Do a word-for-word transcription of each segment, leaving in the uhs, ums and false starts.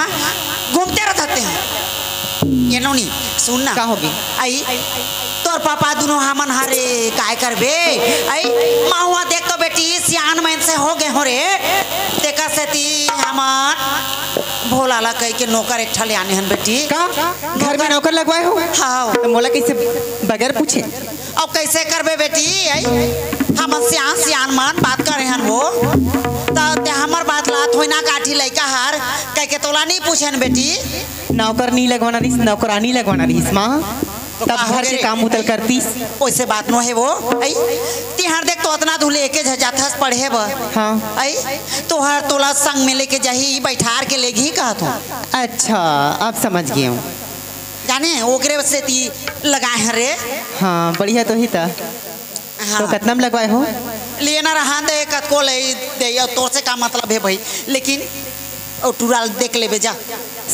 घूमते रहत हे। ये नोनी, सुन ना। का होगे? आई, तोर पापा दुनो हमन हरे, काय करबे? आई, महुआ देख तो बेटी, सियान मन से हो गे हो रे। तेकर सेती हमन भोला ला कहि के नौकर एक ठा ले आने हन बेटी। का? घर में नौकर लगवाए हो? हाँ। त मोला कइसे बगैर पूछे? अब कइसे करबे बेटी? आई, हमन सियान, सियान मन बात करे हन वो। त ते हमर बात ला थोई ना काटी लइका हर, कहि के तोला नहीं पूछे हन बेटी। नौकर नहीं लगवाना रहिस, नौकरानी लगवाना रहिस माँ। तो तब का हो घर गे के रे? काम उतल करतीस। ओइसे बात नो हे वो। आई, तिहार देख तो अतना दूर लेके जा-, जाथस पढ़े बर। हाँ। आई, तोहर तोला संग में लेके जाही, बैठार के लेगही कहत हूँ। अच्छा, अब समझ गए हूँ। जाने, ओकरे सेती लगाए हन रे। हाँ, बढ़िया तो ही था। हाँ। तो कतना में लगवाए हो? लेना रहा दे, कतको ले दे, अउ तोर से का मतलब हे भाई? लेकिन अउ टुरा ल देख लेबे जा।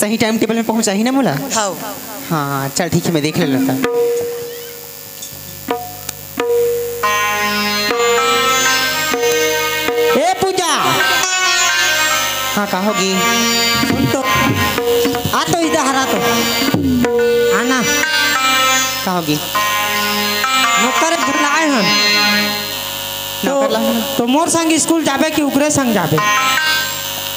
सही टाइम टेबल में पहुंचाही ना मोला? हाँ। हाँ, चल ठीक है, मैं देख लेता। ए पूजा। हाँ, का होगे? सुन तो। आ तो इधर हरा तो। आना। का होगे? नौकर बुलाए हन। तो, नौकर ला? तो मोर संग स्कूल जाबे कि ओकरे संग जाबे?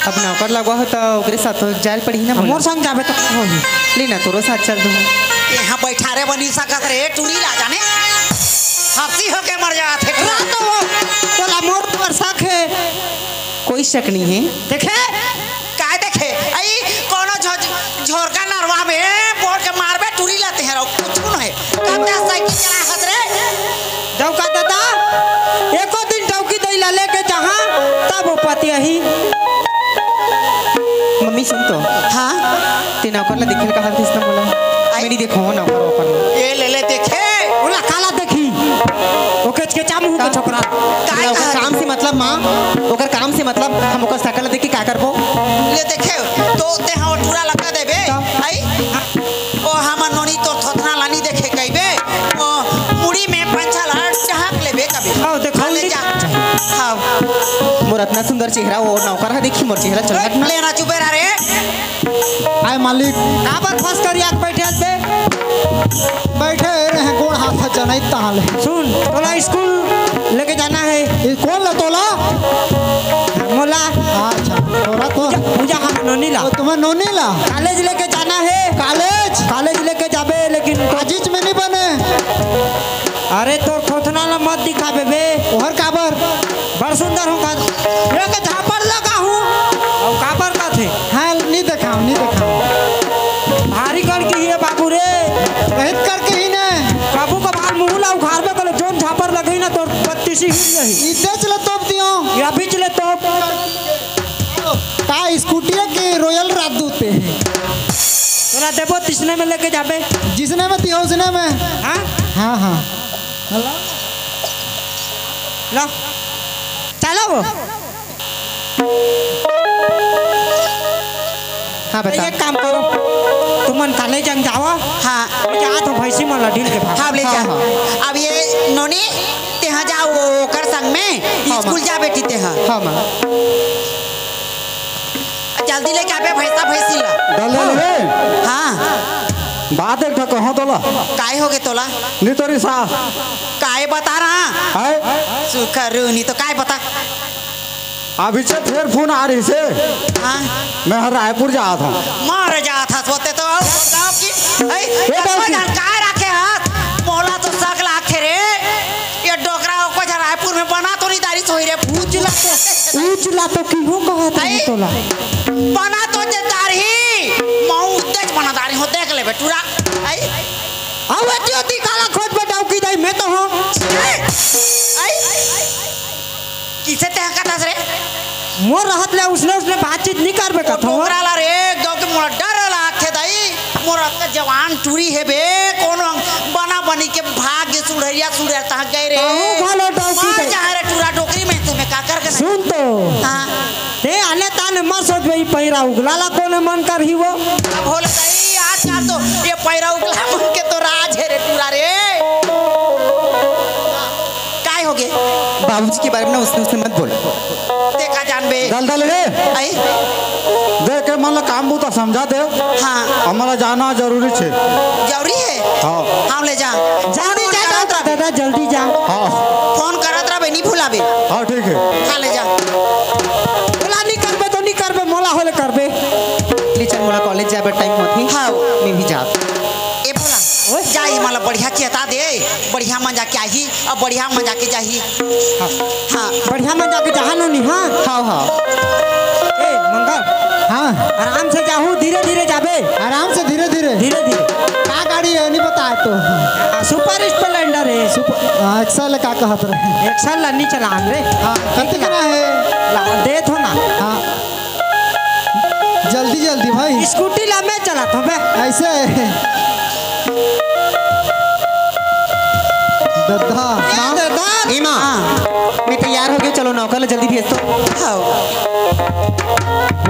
अब नौकर लगवा हो तो ओकरे साथ तो जाए पड़ही ना मोला। मोर संग जाबे तो का होही? ले ना, तोरो साथ चल दूँ। यहाँ बैठारे बनी सकत रे, टूरी ला जाने। हंसी होके मर जात हे। रात हो, तोला मोर पर शक हे। कोई शक नहीं है। देखे? काय देखे? आई कोनो झो-, झोरका नरवा में बोर के मारबे टूरी ला तेहरा, कुछ नहीं है। कब तक साइकिल चला हत रे? डौका दादा, एको दिन डौकी दई ला लेके जहाँ, तब वो पति अही। मम्मी सुन तो। हाँ? ते नौकर ला देखे ल कहा थिस ना मोला? आई। मैं नहीं देखो नौकर वोकर ला। ये ले ले देखे। ओला काला देखी। ओके के चाम हूँ का? छोकरा। काय ओकर काम से मतलब माँ, ओकर काम से मतलब हम ओकर शकल ला देख के का करबो? ले देखे, तो ते हाँ टूरा लगा देबे। का? आई? ओ हमर नोनी तोर थोथना ला नहीं देखे कहिबे, ओ मुड़ी में पंछा ला चहक लेबे कबे। हाँ, देखो ले नहीं। जा। हाँ। मोर अतना सुंदर चेहरा, वो नौकर है, देखी मोर चेहरा चल हट ना। लेना चुबे रहा रे। आय मालिक। काबर फंस कर याक बैठे हस बे? बैठे रहे गोड़ हाथ जनई ताल। सुन, तोला स्कूल लेके जाना है। ये कौन ला तोला? मोला। अच्छा, तोरा तो। पूजा, पूजा हाँ, नोनी ला। ओ, तुम्हें नोनी ला? कॉलेज लेके जाना है। कॉलेज? कॉलेज लेके जाबे, लेकिन तो आजीज में नहीं बने। अरे, तोर थोथना ला मत दिखाबे बे। ओहर काबर? बड़ सुंदर हूँ का। एक झापड़ लगा हूँ। और काबर का थे? हाँ, नहीं देखाओ, नहीं देखाओ। भारी कर की है बाबू रे। बहुत कर के ही ने। बाबू का बाल मुँह ला उघारबे कले, जोन झापड़ लगे ना, तोर बत्तीसी हिल जाही। इतने चलो तोप दियो। ये अभी चले तोप। का स्कूटिया के रोयल राजदूत पे है? तोला देबो, तिसने में लेके जाबे। जिसने में तिहो, उसने में। हाँ? हाँ, हाँ। ला। चलो वो। हाँ, बता। एक काम करो, तुमन कॉलेज अंग जावा। हाँ। मैं जात हूँ, भैंसी मन ला ढील के भाग। हाँ, ले जा। हाँ, हाँ। अब ये नोनी, तेहा जाओ ओकर संग में, हाँ, स्कूल माँ। जा बेटी तेहा। हाँ, माँ। जल्दी लेके आबे भैंसा भैंसी ला। डले रे। हाँ। बात एक ठो कहूँ तोला। काय होगे तोला? नी तोरी सास। काय बता रहा? है? सुखरू नी तो काय बता? अभी से फेर फोन आ रही से। हाँ। मैं हर रायपुर जात हूँ। मर जात हस, होते तो आओ, बताओ कि, है? ए, बताओ कि। जान काय रखे हाथ? मोला तो शक लागथे रे। ये डोकरा को कुछ रायपुर में बना तो नहीं दारी सोई रे। उजला तो, उजला तो की हो कहत रही आई? तोला। बना तो जे दारी, मऊ तेज बना दारी हो, देख ले बेटूरा। आई? अब अतियो ती काला खोज बताओ की दाई मैं तो हूँ। आई? आई? किसे ते हकत हस रे? मोर रहत ले उसने, उसने बातचीत नहीं करबे तो कथो। डोकरा ला रे, गाँव के मोला डर लागथे दाई। मोर अतका जवान टूरी हे बे, कोनो बना बनी के भाग गे सुड़हरिया सुड़हर तहाँ गए रे। कहूँ घलो डौकी मार दे। जहाँ रे टूरा डोकरी में तुम्हें का कर के नहीं। सुन तो। हाँ। ते आने ताने मत सोच बे, ई पैरा उगला ला कोने मन करही वो। अब होले दाई, आजकल तो ये पैरा उगला मन के तो राज हे रे टूरा रे। काय होगे? बाबूजी के बारे में ना उसने, उसने मत बोल। ते का जानबे? दल दल रे। आई? देख के मन ला काम बूता समझा दे। हाँ। हमला जाना जरूरी छे। जरूरी हे? हाँ। हाँ, ले जा। जल्दी जा, जा, जा, जा। दादा, जल्दी जा। हाँ। फोन करत रहबे, नहीं भुलाबे। हाँ, ठीक है। हाँ, ले जा। बोला, नहीं करबे तो नहीं करबे, मोला होले करबे। ले चल, मोला कॉलेज जाए बर टाइम होत हे। हाँ। मैं भी जात। ए भोला, ओए। जा, ये मोला बढ़िया चेता दे, बढ़िया मजा के आही। अब बढ़िया मजा के जाही। हाँ। हाँ। बढ़िया मजा के जहा नोनी, हाँ? हाँ, हाँ। ए, मंगल। हाँ। आराम से जाहू, धीरे-धीरे जाबे। आराम से, धीरे-धीरे। धीरे-धीरे। का गाड़ी हे, नहीं बता तो। हाँ, सुपर स्प्लेंडर हे। सुपर, हाँ, एक्सल का कहत रहे। एक्सल ला नहीं चलान रे। हाँ, कतिक ना हे? ला, देत हो ना। हाँ। जल्दी, जल्दी भाई। स्कूटी ला मैं चलात हूँ बे। ऐसे। दद्दा। ए, दद्दा। ए माँ, हाँ। मैं तैयार हो गया, चलो नौकर ला जल्दी भेज दो। हाँ।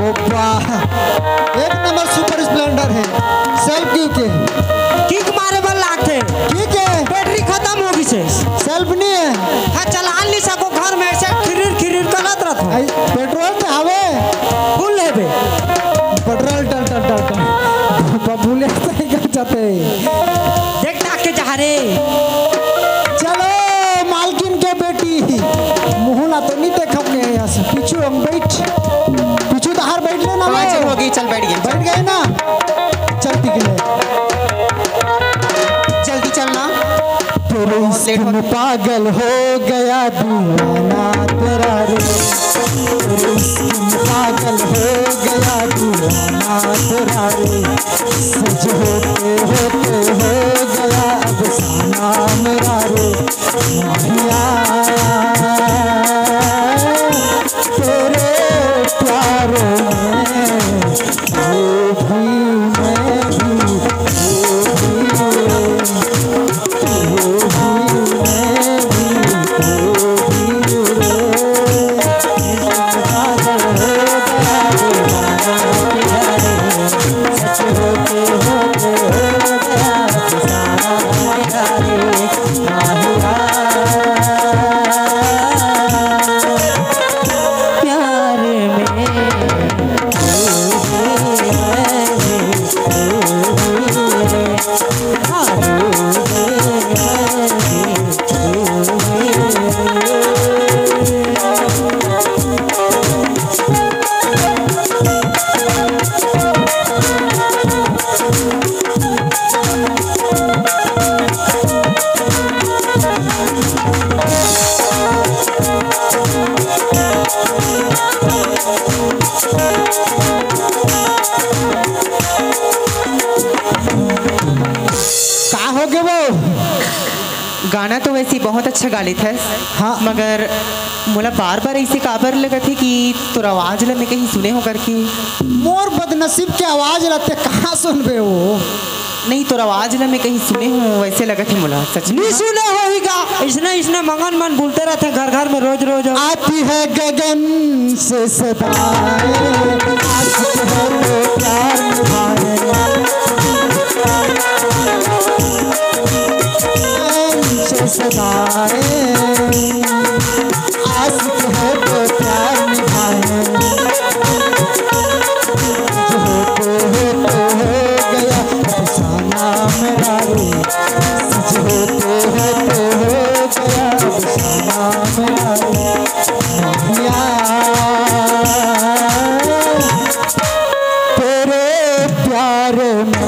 ओ वाह, एक नंबर सुपर स्प्लेंडर हे। सेल्फ क्यों के? किक मारे बर लागथे। किक हे? बैटरी खत्म हो गई से। सेल्फ नहीं हे। हाँ, चला नहीं सको, घर में ऐसे खिरिर खिरिर करत रहत हो। आई, पेट्रोल तो हवे। फुल लेबे। पेट्रोल टन टन टन टन। बबुले से का जाते। देख ताक के जा रे। चलो, मालकिन के बेटी। मुँह ला तो नहीं देखब के यहाँ से। पीछू हम बैठ। पीछू तहार बैठ लेना पाँच बे। हो गई, चल बैठ गए। बैठ गए ना? चल ठीक है। जल्दी चलना। तेरे बहुत लेट इश्क में होता। पागल हो गया दीवाना तेरा रे। तेरे इश्क में पागल हो गया दीवाना तेरा रे। सज होते होते हो गया अफसाना मेरा रे। माहिया, तेरे प्यार में तू भी, मैं भी, तू भी, तू भी, मैं भी, तू भी रे। पागल हो गया दीवाना तेरा रे। सच होते होते हो गया अफसाना तेरा रे। माहिया, प्यार में का हो गे वो? गाना तो वैसे बहुत अच्छा गा लेथस, हाँ। मगर मोला बार-बार ऐसे काबर लगत हे कि तोर आवाज ला मैं कहीं सुने हो करके। मोर बदनसीब के आवाज ला ते कहाँ सुनबे वो? नहीं, तोर आवाज ला मैं कहीं सुने हो, वैसे लगत हे मोला, सच में। नहीं सुने होही का? इसने, इसने मंगन मन बोलते रहते घर घर में रोज रोज। आती है गगन से सदाएं, आशिक है तो प्यार निभाए। से सदाएं, आशिक है तो प्यार निभाए। जो होते होते हो गया अफसाना मेरा रे। सच होते होते हो गया अफसाना मेरा रे। माहिया, तेरे प्यार में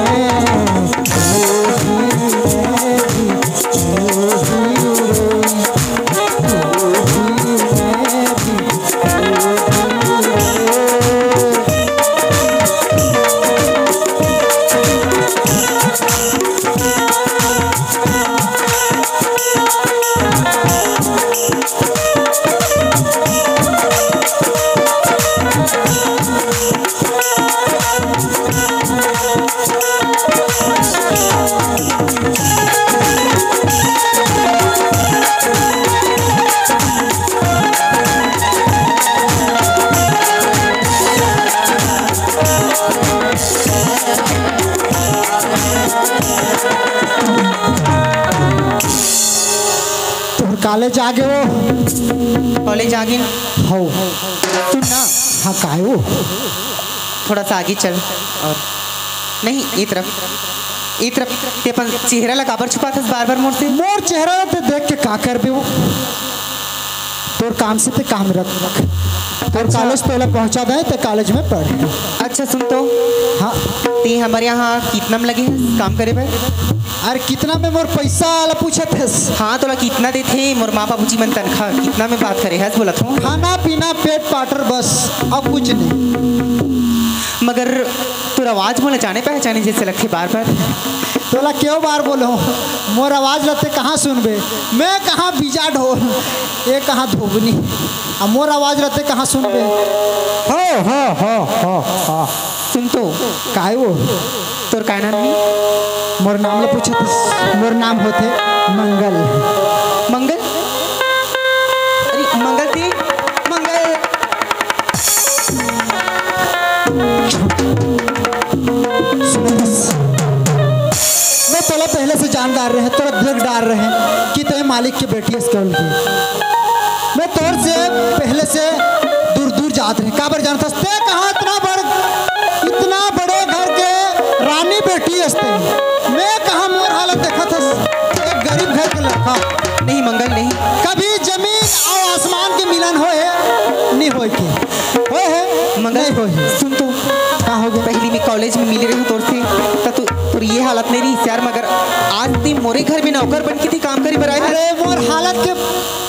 तोर कॉलेज आगे वो? कॉलेज आगे ना? हो। सुन ना। हाँ, काय वो? थोड़ा सा आगे चल। और नहीं, ये तरफ, ये तरफ। ते अपन चेहरा ला काबर छुपाथस बार बार मोर से? मोर चेहरा ला ते देख के का करबे वो? तोर काम से ते काम रख। तोर अच्छा। कॉलेज तोला पहुंचा दे, ते कॉलेज में पढ़। अच्छा सुन तो। हाँ। ते हमर यहाँ कितना में लगे है काम करे बर? अरे कितना में मोर पैसा वाला पूछत हस? हाँ, तोला कितना देथे मोर माँ बाबूजी मन तनखा, कितना में बात करे हस बोलत हूँ? खाना पीना पेट पाटर बस, और कुछ नहीं। मगर तोर आवाज मोला जाने पहचाने जैसे लगथे बार बार। तोला क्यों बार बोलो? मोर आवाज ला ते कहाँ सुनबे? मैं कहाँ बीजा ढोल, ये कहाँ धोबनी। आ मोर आवाज ला ते कहाँ सुनबे? हो, हो, हो, हो, हो। सुन तो। काय वो? तोर काय नाम है? मोर नाम ला पूछत हस? मोर नाम होथे मंगल। मंगल? अरे मंगल दी, मंगल। सुन बस, मैं तोला पहले से जान डार रहे, तोला देख डार रहे कि ते मालिक के बेटी हस कौन की। मैं तोर से पहले से दूर दूर जात रहे। काबर जानत हस? ते कहाँ इतना बड़, इतना बड़े घर के रानी बेटी हस ते। मैं कहाँ मोर हालत देखत हस? एक गरीब घर के लड़का। नहीं मंगल, नहीं। कभी जमीन और आसमान के मिलन होए, नहीं होए के। होए है? मंगल, नहीं होए। सुन तो। का हो गया? पहली मैं कॉलेज में मिली रही तोर से, त तू, तोर ये हालत नहीं रही यार, मगर आज ते मोरे घर में नौकर बन के ते काम करी बर आए। अरे मोर हालत के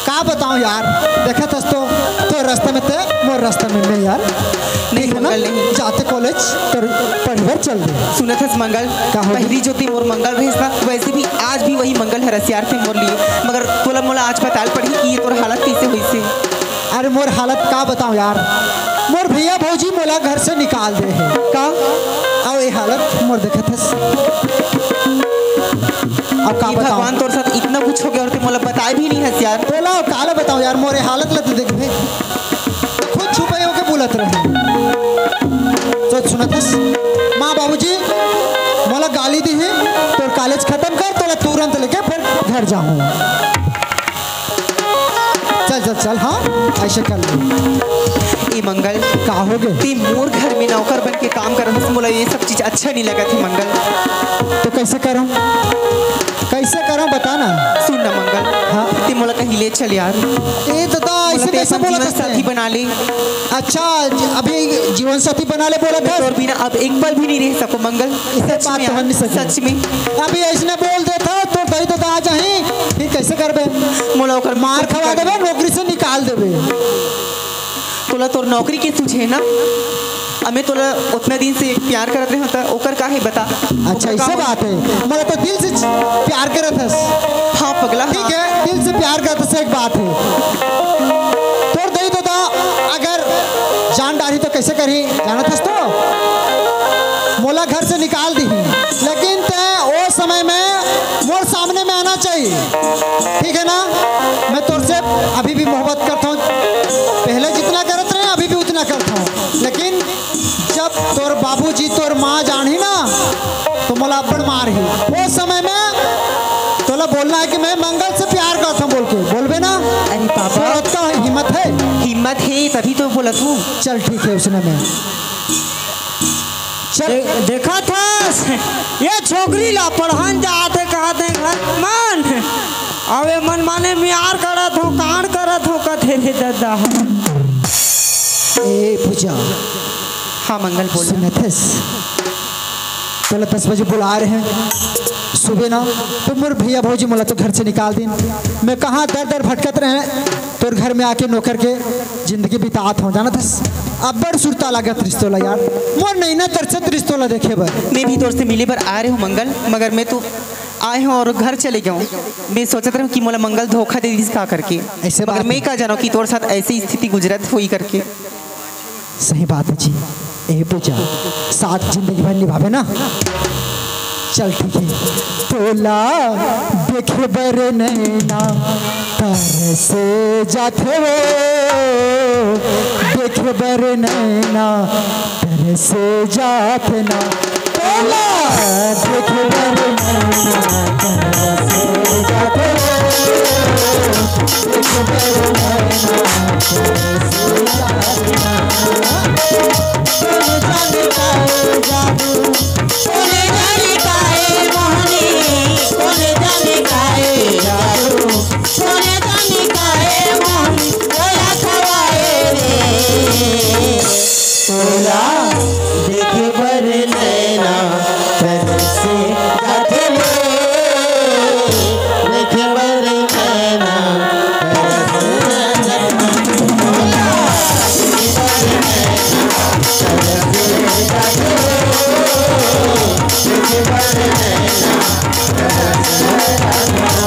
का बताऊं यार, देखत हस तो, तोर रास्ता में ते, मोर रास्ता में मैं यार। नहीं, ठीक है ना? मंगल नहीं। जाते कॉलेज, तोर पढ़ बर चल दे। सुनत हस मंगल, का हो गया? पहली जो ते मोर मंगल रहिस ना, वैसे भी आज भी वही मंगल हरस यार ते मोर लिए। मगर तोला मोला आज बताल पड़ी कि ये तोर हालत कैसे होइसे। अरे मोर हालत का बताऊं यार, मोर भैया भौजी मोला घर से निकाल दे है। का? अब ये हालत मोर देखत हस। अब का ये बताऊं? भगवान तोर साथ इतना कुछ हो गया और ते मोला बताए भी नहीं हस यार। तोला काला बताऊं यार, मोरे हालत ला ते देखबे। खुद छुपाई होके बोलत रहे। सोच सुनत हस? माँ बाबूजी मोला गाली दी है, तोर कॉलेज खत्म कर, तोला तुरंत लेके फिर घर जाऊँ। चल, चल, चल, हाँ, ऐसे कर ले। ए मंगल, का हो गए? ते मोर घर में नौकर बन के काम करत हस, मोला ये सब चीज अच्छा नहीं लगत हे मंगल। तो कैसे करूँ? कैसे करूँ बता ना। सुन ना मंगल, हाँ। ते मोला कहीं ले चल यार। ए दादा, मोला ऐसे ते कैसे अपन बोला जीवन था? साथी बना ले। अच्छा, ज-, अभी जीवन साथी बना ले बोला मैं था? तोर बिना अब एक पल भी नहीं रह सको मंगल। इसे सच बात में तो यार, हम नहीं सके। सच में। अभी ऐसने बोल देता तो दही दादा आ जाही, फिर कैसे करबे? मोला ओकर मार खवा देबे, नौकरी से निकाल देबे। तोला तोर नौकरी के सूझे ना? अब मैं तोला उतना दिन से प्यार करत रहे होता, ओकर का है बता? अच्छा, ओकर का ऐसे हो? बात है, मतलब तो दिल से च-, प्यार करत हस। हाँ पगला, ठीक हाँ। है, दिल से प्यार करत हस, एक बात है। तोर दई दादा अगर जान डारी तो कैसे करी, जानत हस तो? मोला घर से निकाल दी, लेकिन तै ओ समय में मोर सामने में आना चाहिए, ठीक है ना? मैं तोर से अभी भी मोहब्बत करता हूँ, पहले जितना करत रहे अभी भी उतना करता हूँ, लेकिन जब तोर बाबूजी तोर माँ जानही ना तो मोला अब्बड़ मारही। वो समय में तोला बोलना है कि मैं मंगल से प्यार करता हूँ बोल के, बोलबे ना? अरे पापा। तोर अतना हिम्मत है? हिम्मत है तभी तो बोलत हूँ। चल ठीक है, उसने मैं चल। दे-, देखा था ये छोकरी ला पढ़न जात हे, कहत हे घर मन, अब ये मन माने म्यार करत हो, कांड करत हो, कथे रे दादा। ए पूजा। हाँ मंगल बोल। सुनत हस? तोला दस बजे बुला रहे हैं सुबह ना, तो मोर भैया भौजी मोला तो घर से निकाल दिन। मैं कहाँ दर दर भटकत रहे, तोर घर में आके नौकर के जिंदगी बितात हूँ, जानत हस? अब्बड़ सुरता लागत रिस तोला यार, मोर नैना तरसत रिस तोला देखे बर। मैं भी तोर से मिले बर आ रहे हूँ मंगल, मगर मैं तो आए हूँ और घर चले गए हूँ। मैं सोचत रहूँ कि मोला मंगल धोखा दे दिस का करके, ऐसे मगर बात मैं है। का जानव कि तोर साथ ऐसी स्थिति गुजरत हुई करके। सही बात है जी। ए पूजा, साथ जिंदगी भर निभावे ना। चल ठीक है। तोला देखे बर नैना तरस जाथे वो, देखे बर नैना तरस जाथे ना। तोला देखे बर नैना तरस जाथे वो। तोला देखे बर नैना तरसे जाथे रे, देखे बर नैना तरसे जाथे रे। तोला देखे बर नैना तरसे जाथे रे, देखे बर नैना तरसे जाथे रे।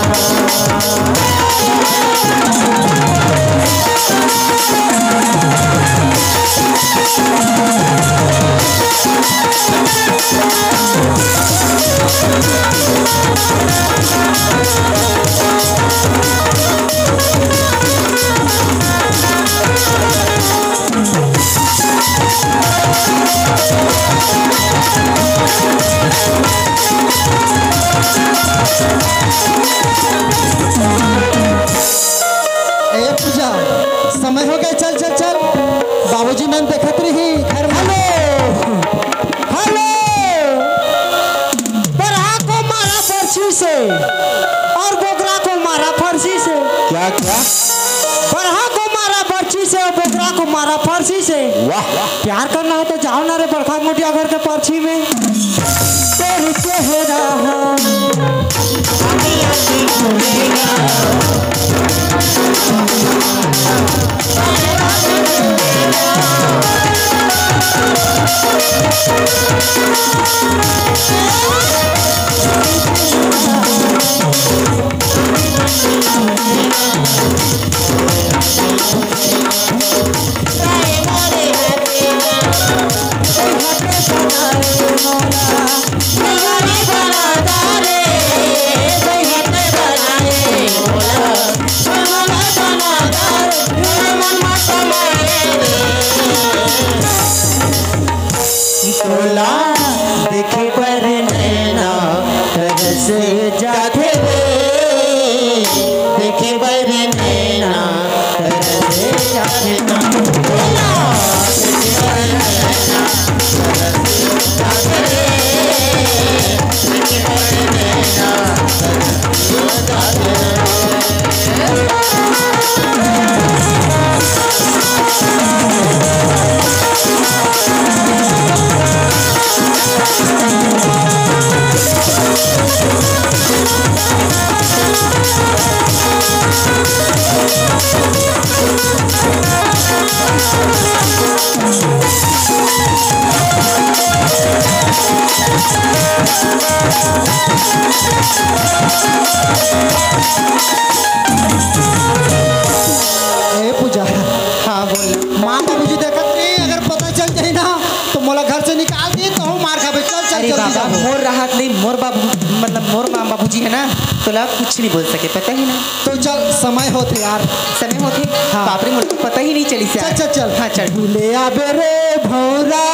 ए पूजा, समय हो गए, चल चल चल। बाबूजी मन देखत रही घर में। Hello, hello. बरहा को मारा बरछी से और बोकरा को मारा फरसी से। क्या, क्या? बरहा को मारा बरछी से और बोकरा को मारा फरसी से। वाह। प्यार करना हो तो जाओ ना रे बड़का मोटिया घर के परछी में। तेरे चेहरा तोला देखे बर नैना तरस जाथे रे, देखे बर नैना तरस जाथे रे। तोला देखे बर नैना तरस जाथे रे, देखे बर नैना तरस जाथे रे। ए पूजा, हाँ बोल। माँ बाबूजी देखत नहीं, अगर पता चल जाए ना तो मोला घर से निकाल दिए तो हूँ मार खाबे। चल चल अरे जल्दी बाबा, जाओ। मोर राहत ले मोर बाबू, मतलब मोर माँ बाबूजी है ना, तोला कुछ नहीं बोल सके, पता ही ना। तो चल, समय होथे यार। समय होथे? हाँ। बाप रे, मोला तो पता ही नहीं चलिस यार। चल चल चल। हाँ चल। भूले आबे रे भौरा,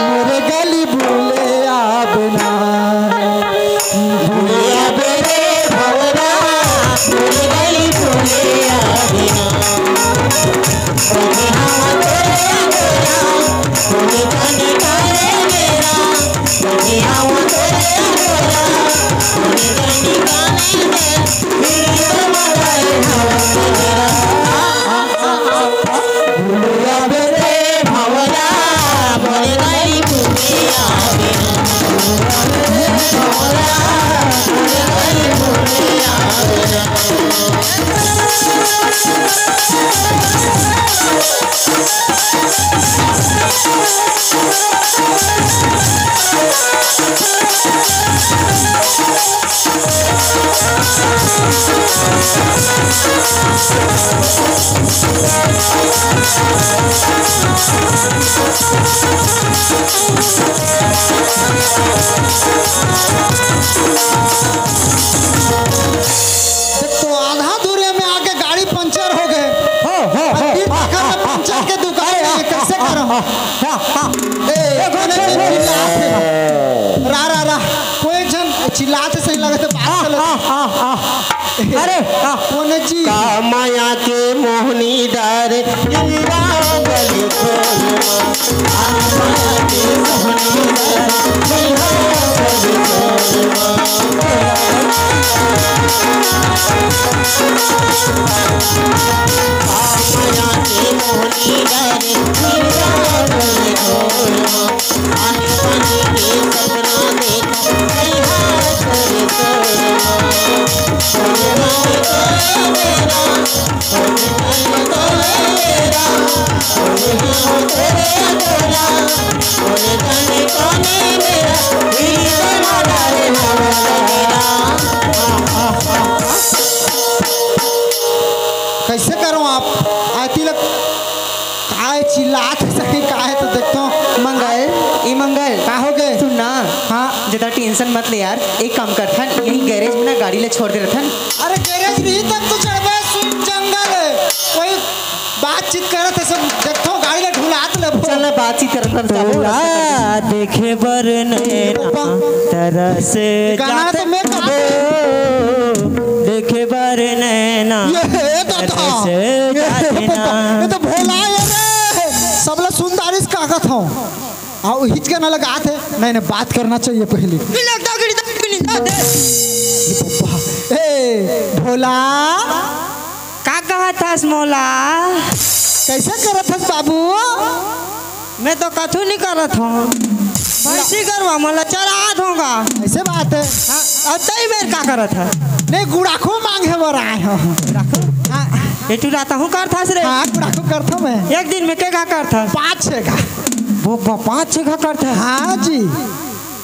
मोरे गली भूले आबे ना। भूले आबे रे भौरा, मोरे गली भूले आबे ना। तो आधा दूरिया में आके गाड़ी पंचर हो गए। हो, हो, हो। अब फिर देखा मैं पंचर के दुकान में कैसे करम? ए, कोने में चिल्लात हे। रा, रा, रा। कोई झन चिल्लात हे, सही लगत हे, बात चलत हे। अरे, हाँ। कौन जी? का माया के मोहनी डारे, इंद्रावली खोलमा। का माया के मोहनी डारे, इंद्रावली खोलमा। का माया के मोहनी डारे, इंद्रावली खोलमा। कैसे करो आप? आती लग काय चिल्लात हे सखी, काय तो देखतो। मंगल, ए मंगल, का हो गए? सुन ना। हाँ। ज्यादा tension मत ले यार, एक काम करथन, यही garage में ना गाड़ी ला छोड़ दे रथन। अरे garage नहीं तक तो चढ़बे, सुन जंगल हे, कोई बातचीत करत हे सब, देखतो गाड़ी ला ढुलात ले। चल ना, बातचीत करत हन, जाबो। तोला देखे बर नैना तरस गाना जात तो मैं गा- हो, देखे बर नैना ये, ये तो था। तरस ये, जात ये तो, ना। ये तो भोला हे रे। सबला सुंदर इस कागत हो। आओ, हिचका ना लगात हे। नहीं, नहीं, बात करना चाहिए पहले। ये बप्पा। ए, भोला। का कहत हस मोला? कैसे करत हस बाबू? मैं तो कछु नहीं करत हूँ। भैंसी गरवा मोला चरात होगा। ऐसे बात हे। हाँ, अउ तई बेर का करत हस? नहीं, गुड़ाखू मांगे बर आए हो। गुड़ाखू? हाँ। ये टुरा तहूँ करत हस रे? हाँ, गुड़ाखू करत हूँ मैं। एक दिन में के घा करत हस? पाँच छः घा। वो, वो पाँच छः घा करत हस? हाँ जी।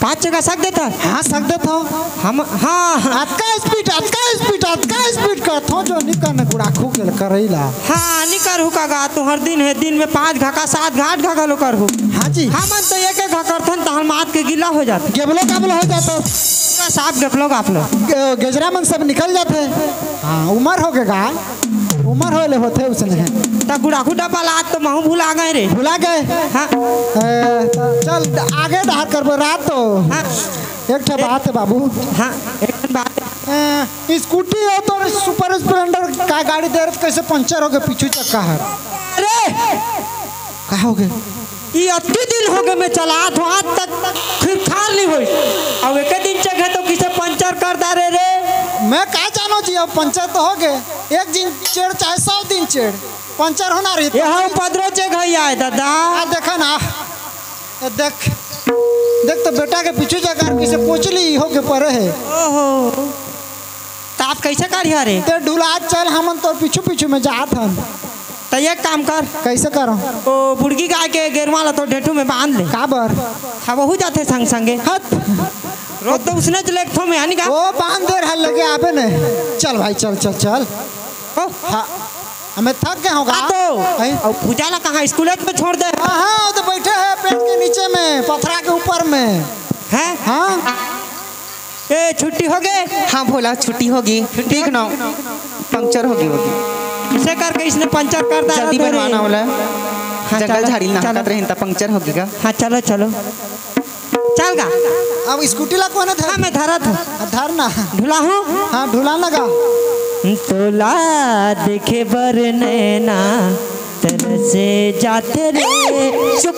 पाँच छः घा सक देत हस? हाँ, सक देत हूँ। हम, हाँ, हाँ। अतका speed, अतका speed, अतका speed करत हूँ, जो नहीं करने गुड़ाखू के करैला। हाँ, नहीं करहू का गा, तुहर दिन हे, दिन में पाँच घा का, सात घा, आठ घा घलो करहू। हाँ जी। हमन तो एक एक घा करथन, तहन मात के गिला हो जाथे। गेबलो गाबलो हो जाथे। पूरा साफ गेबलो गाबलो। गे-, गेजरा मन सब निकल जाथे। हाँ, उमर हो गे गा, उमर होए ले होथे उसने। त गुड़ाखू डब्बा लात तो महूँ भुला गए रे। भुला गए? हाँ। ए, चल, आगे डहर करबो रात तो। हाँ। एक ठा बात हे बाबू। हाँ, एक ठन बात हे। ए, scooty हे तोर Super Splendor का गाड़ी दे रहे, कैसे पंचर हो गए पीछू चक्का हर? अरे! का हो गए? ई अतकी दिन हो गए मैं चलात हूँ, आज तक फिर खार नहीं होई। अब एक दिन चघे तो किसे पंचर कर डारे रे। मैं का जानो जी, अब पंचर तो हो गए। एक दिन चेड़ चाहे सौ दिन चेड़, पंचर होना रही। ये हाँ पदरो चघ ही आए दादा। आ देखा ना, ये देख, देख तो बेटा के पीछू जगह किसे पोचली हो के परे हे। ओहो, त आप कैसे करिया रे? ते ढुला चल, हमन तोर पीछू पीछू में जात हन। त एक काम कर। कैसे करो? ओ बुड़गी गाय के गेरवा ला तो ढेठू में बांध ले। काबर? हाँ, वहू जाथे संग संगे। हट। रोज तो उसने च लेगथो में, आनी का? ओ बांध दे रहल लगे आबे ने। चल भाई, चल, चल, चल। ओ। हाँ, हमें थक गए होगा। आ तो। हैं? अउ पूजा ला कहाँ स्कूल में छोड़ दे? हाँ, हाँ, वो तो बैठे हैं पेड़ के नीचे में, पथरा के ऊपर में। हैं? हाँ। ए, छुट्टी हो गए? हाँ भोला, छुट्टी होगी। ठीक ना, पंचर होगी, होगी। किसे करके इसने पंचर कर डाला जल्दी तो रे। बनवाना होला। हाँ, जंगल चलो, झाड़ी चलो। नहाकत रहिन त पंचर होगी का? हाँ, चलो, चलो। चल गा। अब scooty ला कोन धर? हाँ, मैं धरा था। धर ना। ढुला हूँ? हाँ, ढुला ना गा। तोला देखे बर नैना तरसे जाते रे। चुप।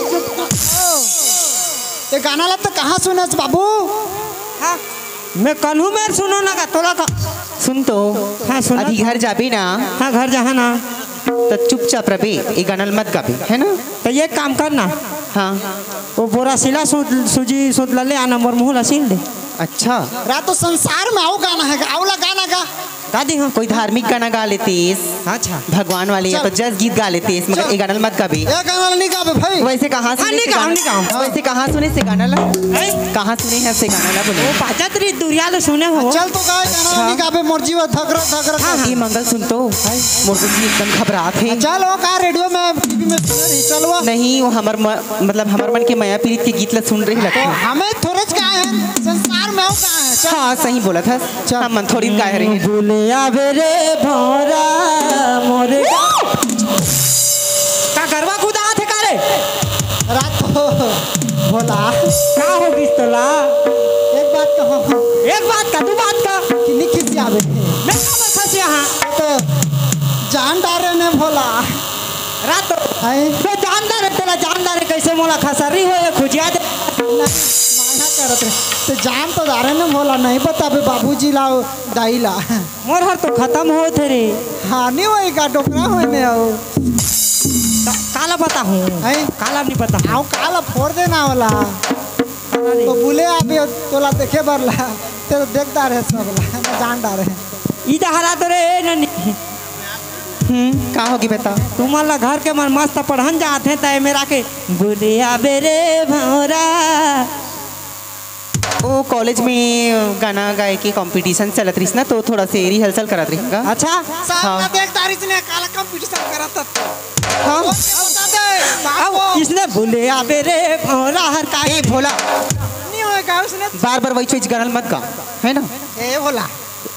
ये गाना ला तो कहाँ सुनस बाबू? हाँ। मैं कलहू मेर सुनो ना का, तोला का। सुन तो। हाँ, सुनो। अभी घर जाबे ना। हाँ, घर जाहा ना। त चुपचाप रबे, ए गाना ल मत गाबे, है ना? त एक काम कर ना। हाँ। वो बोरा सिला सूत, सूजी सूत ला ले आना, मोर मुँह ला सील दे। अच्छा। रात तो संसार में आओ गाना हे, आओ ला गाना गा। गा दी हाँ। कोई धार्मिक गाना गा लेतीस। अच्छा। भगवान वाले या चल। तो जस गीत गा लेतीस, मगर चल। ए गाना ल मत गाबे। ए गाना ल नहीं गाबे भाई। वैसे कहाँ हाँ, सुने नहीं से गाओ, गाना? नहीं गाओ। वैसे कहाँ सुने से गाना ला? हैं? कहाँ सुने हैं से गाना ला बोले? वो बाजत रही दुरिया ले सुने हो। चल तो गाए गाना अच्छा। नहीं गाबे, मोर जीवा धकरा धकरा हाँ, हाँ। ये मंगल सुन तो। हैं? मोर तो जी एकदम घबरात हे। चल वो का रेडियो में, टीवी में सुने रही, चल वो। नहीं, वो हमर म-, मतलब हमर मन के मया पीरित के गीत ला सुन रही तो लगथे। हमें थोड़े च गाए हैं, संसार में आओ गाए हैं। चल। हाँ, सही बोलत हस। चल। हमन थोड़ी गाए रहे। भूले आवे रे भौरा मोरे। का गरवा कुदात हे का रे? रात हो भोला। का हो गिस तोला? एक बात कहो। एक बात का, दू बात का? कि नहीं खिसियावे। मैं का बस यहाँ। तो जान डारे ने भोला। रात तो हैं? तो जान डारे, तेला जान डारे, कैसे मोला खसरी हो ये खुजिया दे। नहीं, माना करत रहे। तो जान तो डारे ने भोला, नहीं बताबे बाबूजी ला, दाई ला। मोर हर तो खत्म होत हे रे। हाँ, नहीं होई का, डोकरा होय ने आओ। का-, काला पता हूँ। हैं? काला नहीं पता। आओ, काला फोड़ देना वाला। काला नहीं। तो बोले अभी तोला देखे बर ला, ते तो देख डारे सब ला, मैं जान डारे। ई तो हरा तो रे, ए ननी। हम्म, का होगी बेटा? तुमन ला घर के मन मस्त पढ़न जात हे, तय मेरा के बोले आबे रे भौरा। वो कॉलेज में गाना गाए के कंपटीशन चलत रहिस ना, तो थोड़ा से रिहर्सल करत रहिस का। अच्छा? साला हाँ। देख तारिस ने काला कंपटीशन करत त। हाँ। वो बता दे, बाप अब को। इसने बोले आबे रे भौरा हर का ए, भोला। नहीं होएगा उसने। बार-बार वही चीज गाना मत गा, है ना? ए भोला,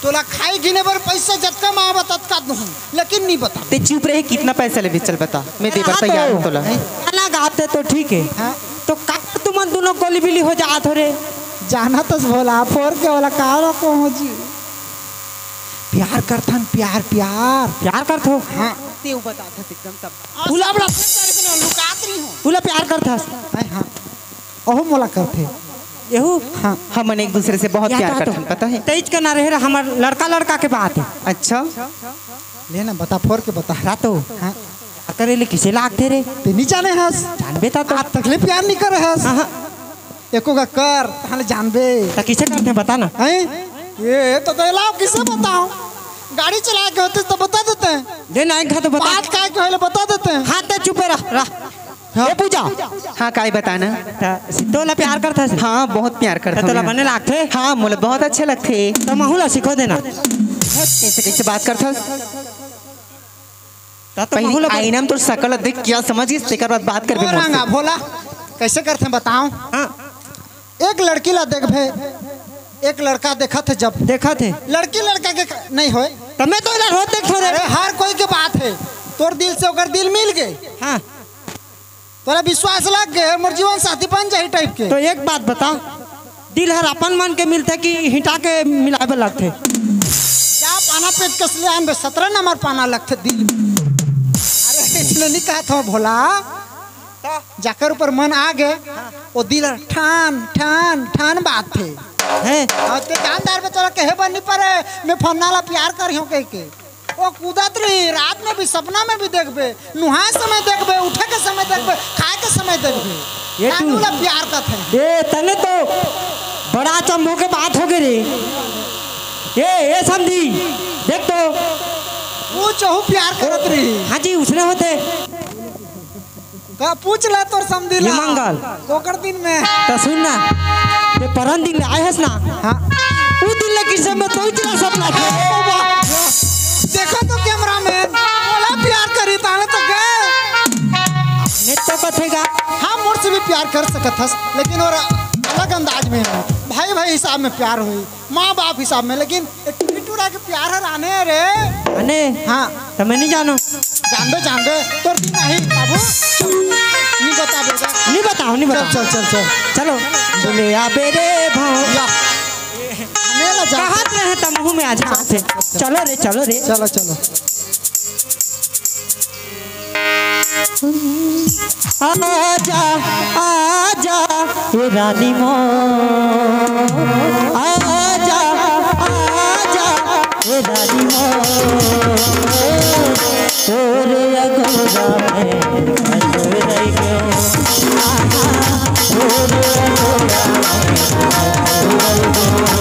तोला खाई गिने बर पैसा जतका मांगबा ततका दूँ, लेकिन नहीं बता। ते चुप रहे, कितना पैसा लेबे? चल बता, मैं देबर हाँ तैयार तो। हूँ तोला। गाना गाते तो ठीक है। हाँ। तो का तुमन दोनों गोली बिली हो जात हो रे? जाना तो भोला, फोर के वाला का वाला को हो जी? प्यार करथन, प्यार, प्यार। प्यार करथो? हाँ। ते उ बता था एकदम सब। आ, उला सब लफड़े तारीफ में लुकात रही हूँ। उला प्यार करथस? हैं, हाँ। ओहू मोला करथे। एहू? हाँ। हमन एक दूसरे से बहुत या प्यार तो, करथन, पता है? तेज के ना रहे रहा, हमर लड़का लड़का के बात है। अच्छा। ले ना, बता, फोर के बता। रातो। हाँ। करे ले किसे लागथे रे? ते नहीं जाने हस। जानबे ता तो। आज तक ले प्यार नहीं करे हस। हाँ, हाँ। एको का कर, ताहले जानबे। त किसे करथे बता ना। हैं? ये तो, तो लाओ, किसे बताओ? गाड़ी चला के होते तो बता देते हैं। ले ना, एक हाथ बता। बात काय के होले बता देते हैं। हाँ, ते चुपे रह, रह। हाँ। ए पूजा। हाँ, काय बताना? त तोला प्यार करथस? हाँ, बहुत प्यार करथस। तोला बने लागथे? हाँ, मोला बहुत अच्छा लगथे। त महू ला सिखो देना। ऐसे कैसे बात करथस? त तो पहले महू ला बने आईना में तोर शकल देख, क्या समझिस, तेकर बाद बात करबे ओ मोर से। रंगा भोला, कैसे करथे बताओ? हाँ। एक लड़की ला देखबे, एक लड़का देखत हे जब। देखत हे। लड़की लड़का के क-, नहीं होय। त मैं तो इला रोज देखथो रे। अरे हर कोई के बात है, तोर दिल से ओकर दिल मिल गए। हाँ। तोरा विश्वास लग गए, मोर जीवन साथी बन जाही टाइप के। तो एक बात बता, दिल हर अपन मन के मिलथे कि हिटा के मिलाए बर लगथे? जा पाना पेचकस ले आन बे, सतरा नंबर पाना लगथे दिल में। अरे इसने नहीं कहा था भोला। जाकर ऊपर मन आ गए, वो दिल ठान ठान ठान बात थे। हैं? और ते जानदार में चला कहे बर नहीं पड़े, मैं फन्ना ला प्यार करी हूँ कह के। वो कूदत रही, रात में भी, सपना में भी देखबे, नुहाए समय देखबे, उठे के समय देखबे, खाए के समय देखबे। ये तू नानू ला प्यार करत है। ए, तने तो बड़ा चंभू के बात हो गई रे। ए, ए समधी, देख तो। वो चहु प्यार करत रही। हाँ जी, उसने होते। का पूछ ले तोर समधी ला। ये मंगल। ओकर दिन में। त सुन ना, ये परन दिन ले आए हस ना। हाँ। उ दिन ले किसे में तो इतना सपना था। देखो तो कैमरामैन, बोला प्यार करी ताने तो गए। नहीं तो कथेगा। हाँ, मोर से भी प्यार कर सकत हस, लेकिन और अलग अंदाज में। भाई भाई हिसाब में प्यार हुई। माँ बाप हिसाब में, लेकिन ए टूरी टूरा के प्यार हर आने रे। आने? हाँ। त मैं नहीं जानों। जानबे, जानबे, तोर दिन नहीं, बाबू। नहीं बता बेटा। नहीं बताओ, नहीं बताओ। चल, चल, चल, चल। चलो। बोले आबे रे भाव। या। आने ला जा। कहत रहे त मुँह में आ जाते। चलो रे, चलो रे। चलो, चलो। आजा, आजा, ए रानी मोर। आजा, आजा, ए रानी मोर। तोरे अगोरा में अंजोर रह गयो। आहा, तोरे अगोरा में अंजोर रह गयो।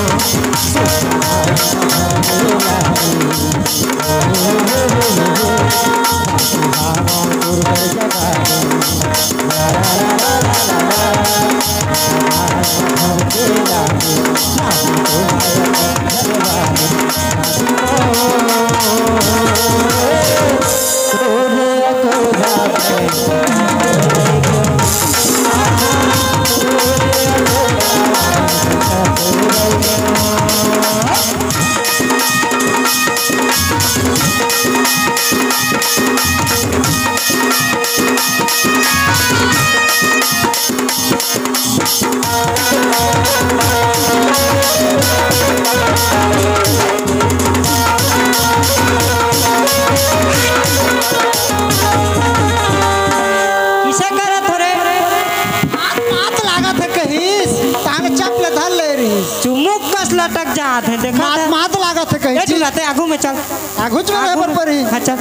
चुमुक कस लटक जात हे, देखा मात, था? मात लागत हे कहीं ए, चीज। टूरा, ते आगू में चल। आगू चल, आगू पर में। परी। हाँ, चल।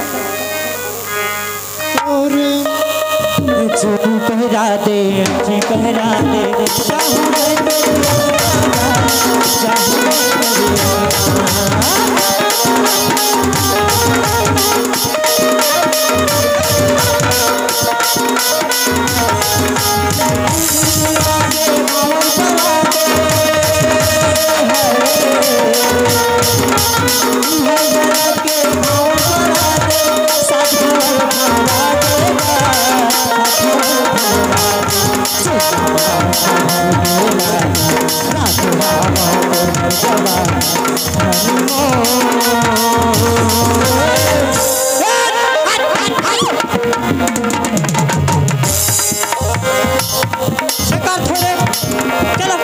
और चूड़ी पहरा दे, अंगठी पहरा दे, जाऊं मैं तेरे, जाऊं मैं तेरे। शेखर, थोड़े, चलो।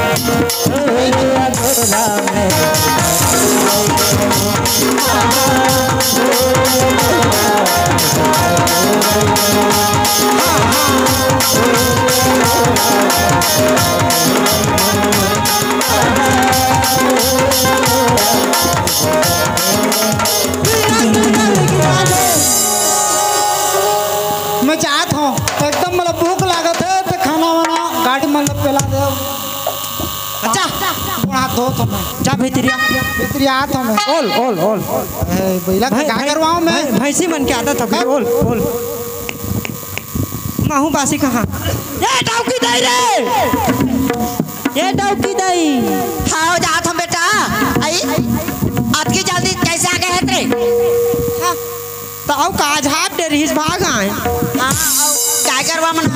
मैं जात हूँ, एकदम मोला भूख लागत हे, तो खाना वाना गाड़ी में पेला दे। अच्छा, बुढ़ा दो तो मैं। जा भीतरिया। भीतरिया आ तो मैं। ओल, ओल, ओल। ए, बैला के भाई, का भाई, करवाऊं मैं? भाई, भैंसी मन के आदत हे, ओल, ओल। महू बासी कहाँ? ये डौकी दई रे! ये डौकी दई। हाँ, जात हूँ बेटा। आई, अतकी जल्दी कैसे आ गए हे तेरे? हाँ, तो अउ का झाप दे रहिस भाग आए। हाँ, अउ गाय गरवा मन।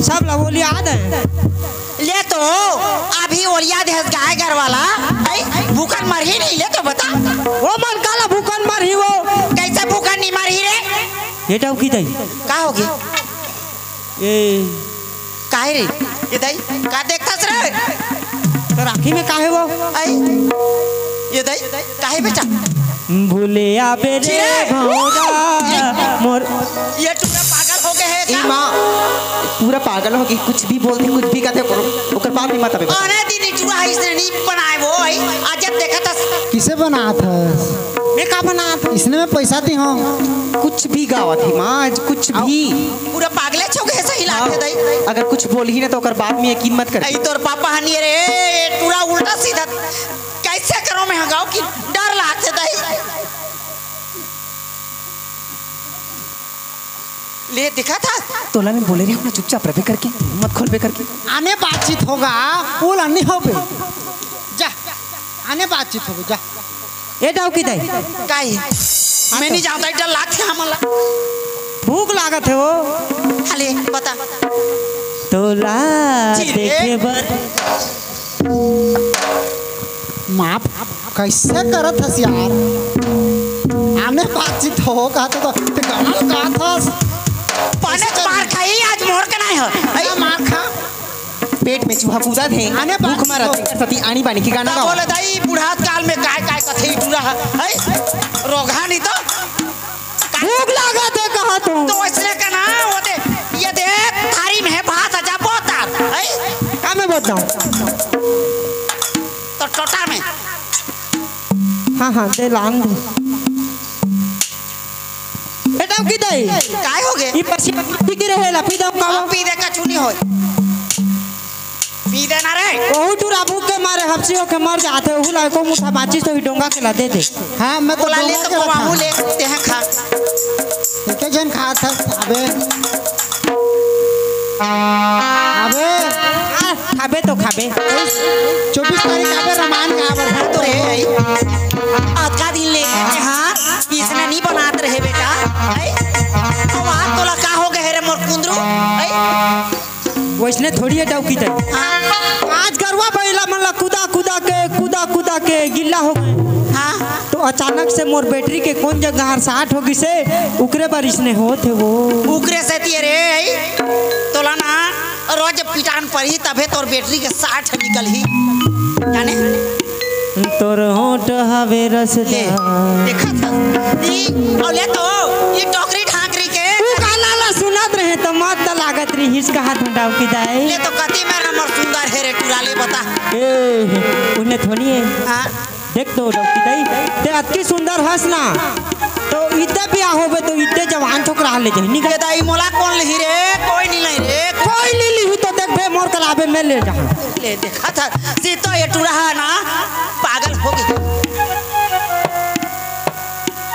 सब ला ओलिया दे। ले तो, अभी ओलिया देहस गाय गरवा ला। आई, भूखन मरही नहीं, ले तो बता। वो मन काला भूखन मरही वो। कैसे भूखन नहीं मरही रे? ये डौकी दई। का होगे? ए। काहे रे? ये दई, का देखथस रे? तोर आँखी में काहे वो? आई। ये दई, काहे बेटा? भूले आबे रे छिरे। भौजा, मोर ये टूरा पागल हो गए हे ई का? माँ, पूरा पागल हो गई, कुछ भी बोलथे, कुछ भी कथे, ओकर, ओकर बाप नहीं माता बेटा। आने दिन ई टूरा है, इसने नहीं बनाए वो, आई। आज जब देखा था। किसे बनात हस? मैं का बनात हस? इसने मैं पैसा दी हूँ। कुछ भी गावत हे माँ, आज कुछ भी। पूरा पागले छो गए, सही लागथे दई। अगर कुछ बोलही ना तो ओकर बाप में यकीन मत कर। आई तोर पापा हनी रे, टूरा उल्टा सीधा कैसे करो मैं हगाओ कि डर लागथे दई। ले देखा था? तोला मैं बोले रहे हूँ ना, चुपचाप रहबे करके, मत खोलबे करके। आने बातचीत होगा, बोला नहीं होबे। जा, आने बातचीत होबे, जा। ए डौकी दई। काई? मैं नहीं जानता, डर लागथे हमला। भूख लागत हे वो। हाले, बता। तोला जी रे। देखे बर। माफ कैसे करत हस यार? आने बातचीत हो का तो, तो ते गाना गात हस। पाने तो मार खाई, आज मोर के नहीं हो। अरे मार खा। पेट में चूहा कूदा थे, आने भूख बातचीत मरत हो। सती आनी बानी के गाना तो गाओ। बोले दाई, बुढ़ात काल में काय काय कथे टूरा है, है? रोगहा नहीं तो। भूख लागत हे कहा तू? तो वैसने का ना, वो दे, ये दे, थारी में है भात, आजा बोता, है? का में बोता हूँ? तो टोटा में। हाँ, हाँ, दे लान दे। ए डौकी दई। काय हो गए? ई पसीना पी के रहे ला, पी दो का? पी दे का चुनी होय। पी देना रे। ओहू टूरा भूख के मारे हपसी होके मर जाथे, ओहू ला एको मुठा माचिस तो ही डोंगा के ला दे दे। हाँ, मैं तो बोला ले डोंगा तो के ला खा। ले, ते हैं खा। एके झन खा था, अबे। अबे। आ, खाबे तो खाबे। चौबीस तारीख आबे रमान का आबर तो रे, आई। अतका दिन ले गए, हाँ, इसने नहीं बनात रहे बेटा, आई। अब आज तोला का हो गए रे मोर कुंदरू, आई। वैसने थोड़ी है डौकी तक। हाँ। आज गरवा बैला मन ला कुदा कुदा के, कुदा कुदा के गिल्ला हो गए। हाँ। तो अचानक से मोर बैटरी के कौन जगह हर साठ हो गिसे, उकरे बर इसने होत हे वो। उकरे से तिये रे, आई? तोला ना रोज पिटान पड़ही तभे तोर बैटरी के साठ निकलही। जाने? तोर होंठ हवे ले, रसदार। देखा था? ई, अउ ले तो, ई टोकरी ढाकरी के। तू काला ला सुनत रहे त मस्त लागत रहिस कहाथों डौकी दाई। ले तो कति मेर हमर सुंदर हे रे टुरा, ले बता। ए, उन्हें थोड़ी है। हाँ। देख तो डौकी दाई, ते अतकी सुंदर हस ना, तो इद्दे बियाह होबे तो इद्दे जवान छोकरा ले जाही, नहीं ये दाई मोला कोन लिही रे, कोई नहीं लिही रे। कोई नहीं लिही तो देख बे मोर कलाबे में ले जा। ले देखा था, सीतो ये टुरा है ना, पागल हो गई।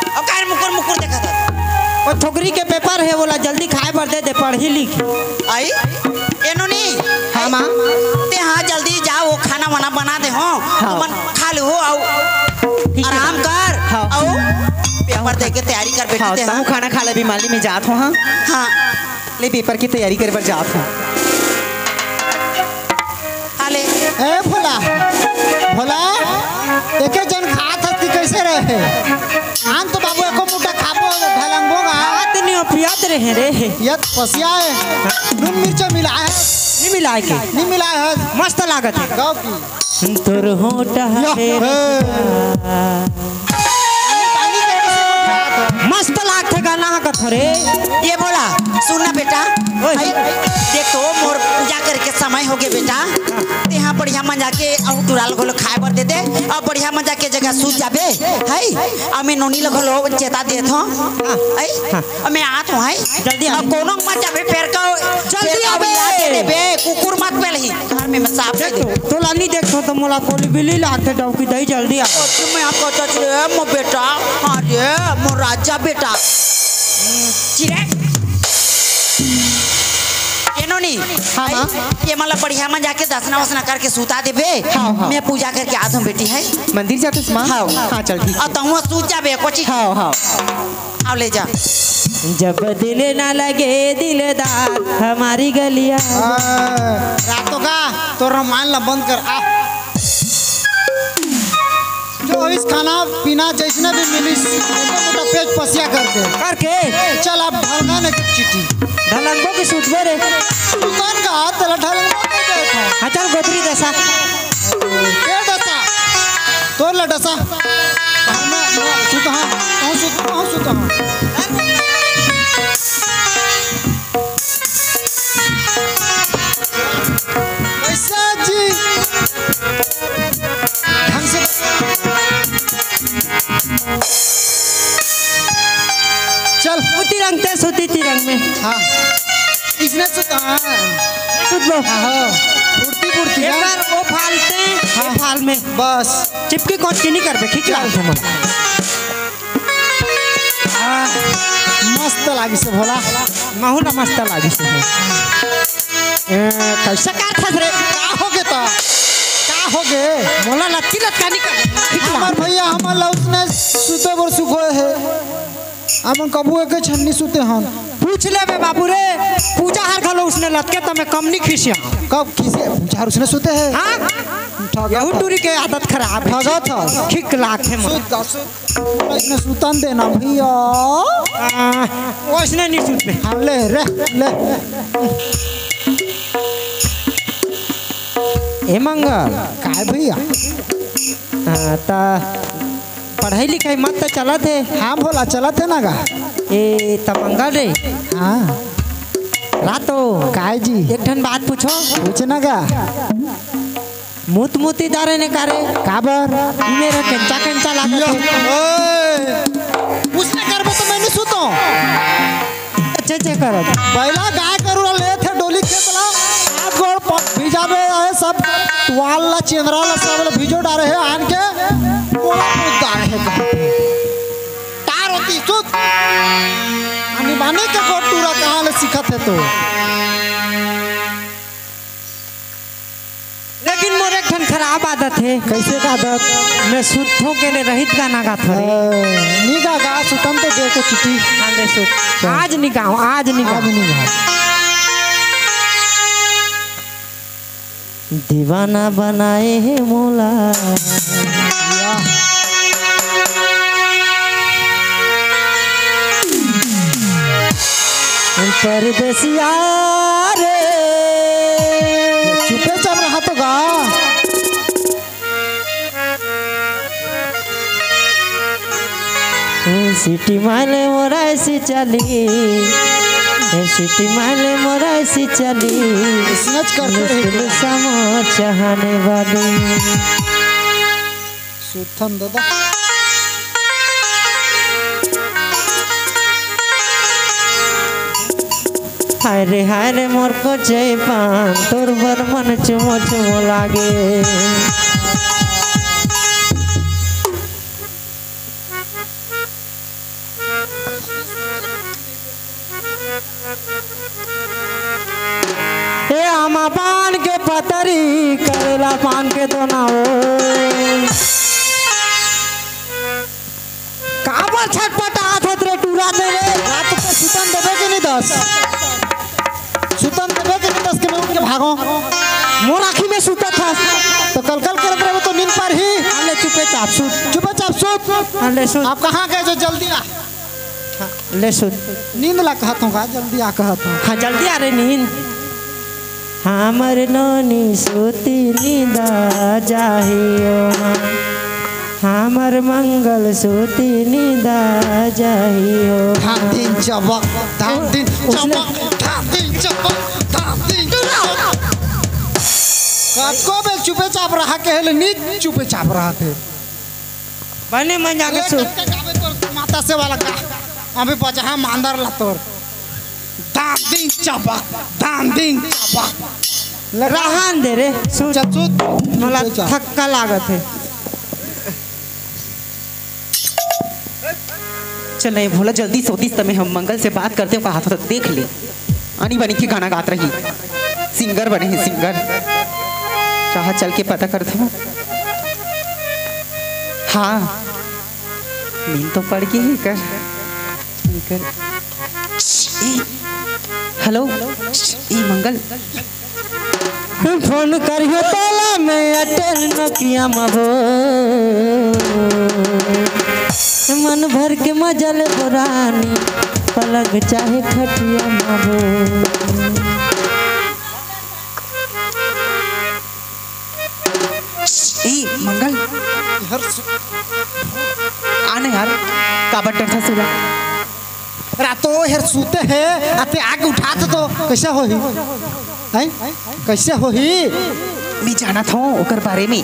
अउ काहे मुकुर मुकुर देखत हस? ओ छोकरी के पेपर हे, ओला जल्दी खाए बर दे दे, पढ़ही लिखही। आई? ए नोनी? हाँ, माँ। ते हाँ जल्दी जा, ओ खाना वाना बना दे हो। हाँ। तुमन खा ले हो, अउ ठीक है। आराम कर। हाँ। अउ पेपर दे के तैयारी कर बेटी हाँ, ते, हाँ। तहूँ खाना खा ले, अभी माली में जात हो, हाँ। हाँ। ले पेपर की तैयारी करे बर जात हो। हाले। ए भोला, भोला, एके जन खात हस कि कैसे रहे? आन तो बाबू एको मुट्ठा खाबो, ढलंगबो गा। खात नहीं हो, पियात रहे रे। यत पसिया है, नून मिर्चा मिला है। नहीं मिलाए के। नहीं मिला है। मस्त लागत है। गाँव की। तोर होठ या, हरे हे। मस्त लागथे गाना ह कथो रे। ये भोला, सुन ना बेटा। ओए। भाई, देख तो मोर पूजा करके समय हो गए बेटा। तेहा बढ़िया मजा के अउ टुरा ल घलो खाए बर दे दे। अउ बढ़िया मजा के जगह सूत जाबे। है? अउ मैं नोनी ल घलो चेता देत हूँ। हाँ। है? हाँ। अउ मैं आत हूँ, है? जल्दी आ। अउ कोनो मत जाबे, फेर का, जल्दी फेर का आबे। बिला दे देबे, कुकुर मत पेलही। घर में मैं साफ कर देबे। तोला नहीं देखो तो मोला कोली बिली लागथे डौकी दई, जल्दी आ। ओ, तुम्हें आपको चच रे, मो बेटा, हाँ रे, मो राजा बेटा। चिरे। ये नोनी, हाँ, आई, माँ। ये मतलब बढ़िया मजा के दसना वसना करके सुता देबे। हाँ, हाँ। मैं पूजा करके आत हूँ बेटी, है। मंदिर जाते माँ? हाँ। हाँ, चल ठीक। अउ तहुआ सूत जाबे, कोची। हाँ, हाँ। अउ ले जा। जब दिल ना लगे दिलदार हमारी गलिया। हाँ, रातों का तो रामायण ला बंद कर आ। जो इस खाना पीना जैसने भी मिलिस, मोटा मोटा पेट पसिया करके। करके? चल, अब ढलंगा ने चिट्ठी। ढलंगो की सूझबे रे। दुकान का हाथ तेला ढलंगा कर देता। हाँ, चल, गोदरी जैसा। के डसा? तोर ला डसा। मैं, मैं सुत हाँ, कहूँ सुत, कहूँ सुत हाँ। कैसा जी? ढंग से। चल। उती रंग ते सुती ती रंग में। हाँ। इसने सुता। सुत लो। आहो। फुर्ती फुर्ती एक ना। बार वो फालते, हाँ। ये फाल में। बस। चिपकी कोच की नहीं कर बे, खींच चल। लाओ थे मन। आ, मस्त लागिस हे भोला। महू ला मस्त लागिस हे। ए, कैसे का था रे? का हो गे ता? का हो गे? मोला लत्ती लतकानी कर। खींच ला। हमर भैया, हमर ला उसने सुते बर सुखोए हे। हमन कभू एके छन्नी सुते हन। पूछ लेबे बाबू रे, पूजा हर घलो उसने लतके त मैं कम नहीं खिसिया। कब खिसे? पूजा हर उसने सुते हे। हाँ? ठगा यहू था। टूरी के आदत खराब है। ठगा था। खिक लाख है मन। सुत, सुत। इसने सुतन देना भैया। आ, ओइसने नहीं सुतबे। हाँ, ले रे, ले। ए मंगल। काय भैया? हाँ, ता पढ़ाई लिखाई मत त चलत हे। हाँ भोला, चलत हे ना गा। ए, त मंगल रे। हाँ। रातो। काय जी? एक ठन बात पूछो। पूछ ना गा। मुत मुती दारे ने कारे। काबर? मेरा केंचा केंचा लागत हे। ओए, पूछना करबो तो मैं नहीं सुतो। अच्छे अच्छे करो। पहला गाय गरु ला ले थे डोली खेत ला, हाथ गोड़ पग भिजाबे, ये सब तुआल ला, चेंदरा ला, सब ला भिजो डारे हे आन के, मोला मुत डारे हे कहाँ पे? तार होती सुत। आनी बानी के गोड़ टूरा कहाँ ले सीखत हे तो? लेकिन मोर एक ठन खराब आदत हे। कैसे का आदत? मैं सुतों के लिए रहित गाना गात हूँ। हाँ, नी गा, गा, सुतन तो दे को चिट्ठी। हाँ, ले सुत। चल। आज नी गाओ, आज नी आज गाओ। नी गा। दीवाना बनाए हे मोला। परदेसिया रे। चुपे चाप रहा तो गा। सिटी माले मोरा ऐसी चली। ए सिटी माले मोरा ऐसी चली। इसनच करते रहे। मुश्किल समोर चाहने वाली। सुथन दादा। हाय रे हाय रे मोर को जय पान, तोर बर मन चुमो चुमो लागे। ए आमा पान के पतरी, करेला पान के दोना हो। काबर छटपटात हत रे टूरा ते रे? रात के सुतन देबे के नहीं दस? सुतन देबे के नहीं दस के मैं उठ के भागो? मोर आँखी में सुतत हस। तो कल कल करत रहे तो नींद पर ही। हाँ, ले चुपे चाप सुत। चुपे चाप सुत। हाँ, ले सुत। आप कहाँ गए जो जल्दी आ? ले सुत। नींद ला कहत हूँ का? जल्दी आ कहत हूँ। हाँ, जल्दी आ रे नींद। हमर नोनी सूती नींदा जाही ओ माँ, हमर मंगल सूती नींदा जाही ओ माँ। धाम दिन चबक, धाम दिन उसने चबक, धाम दिन चबक, धाम दिन चबक। कतको बेर चुपे चाप रहा के हेले नी चुपे चाप रहा थे। बने मन जाके अरे सो। कतका गावे तोर माता से वाला का? अभी बजहा मांदर ला तोर। दांत दिन चबक, दांत दिन चबक। लगा। रहन दे रे, सुत। चल सुत। मोला चुपे चाप। थक्का लागत हे। चल नहीं भोला, जल्दी सोतीस तमे हम मंगल से बात करते हो कहा था, देख ले। आनी बानी के गाना गात रही, सिंगर बने हे सिंगर। चाह चल के पता करते हो। हाँ, नींद तो पड़ गई है कर, कर। ए, हेलो, ए मंगल, फोन करियो तोला मैं अटेंड न किया मबो। मन भर के मजा ले बोरानी, पलंग चाहे खटिया मबो। ए मंगल, हर सु- आने यार, काबर डरथस ओला? रातो हर सूते हे, अते आके उठात तो कैसे होही? हैं? कैसे होही? मैं जानत हूँ ओकर बारे में।